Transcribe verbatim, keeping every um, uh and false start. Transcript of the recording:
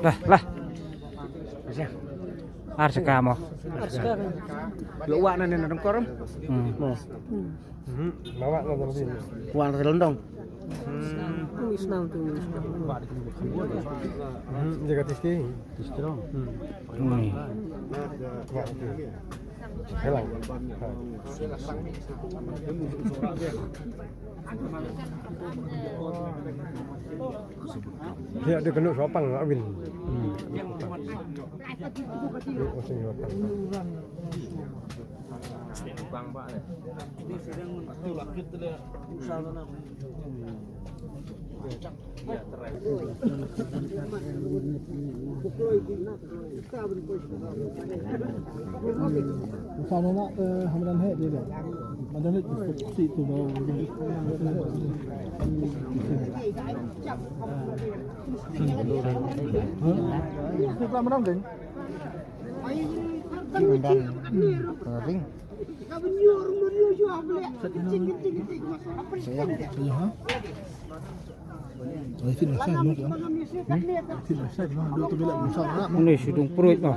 Lah, lah. Ar seka mo. Lo wa na ne na dengkor. Hmm. Mo. Hmm. Bawa na dengkor. Wa na londong. Hmm. Ini senang tu, ini senang. Hmm, jaga tisti. Tisti dong. Hmm. Hmm. Helang. Dia ada kena suapang nak win. Hmm. Dia masih suapang. Sama nak, eh, Hamdan hai dia dah. Madan hai tu si tu baru. Hah? Itu tak menang ding. Hamdan kering. Saya, saya, ha? Ini sidung perut noh.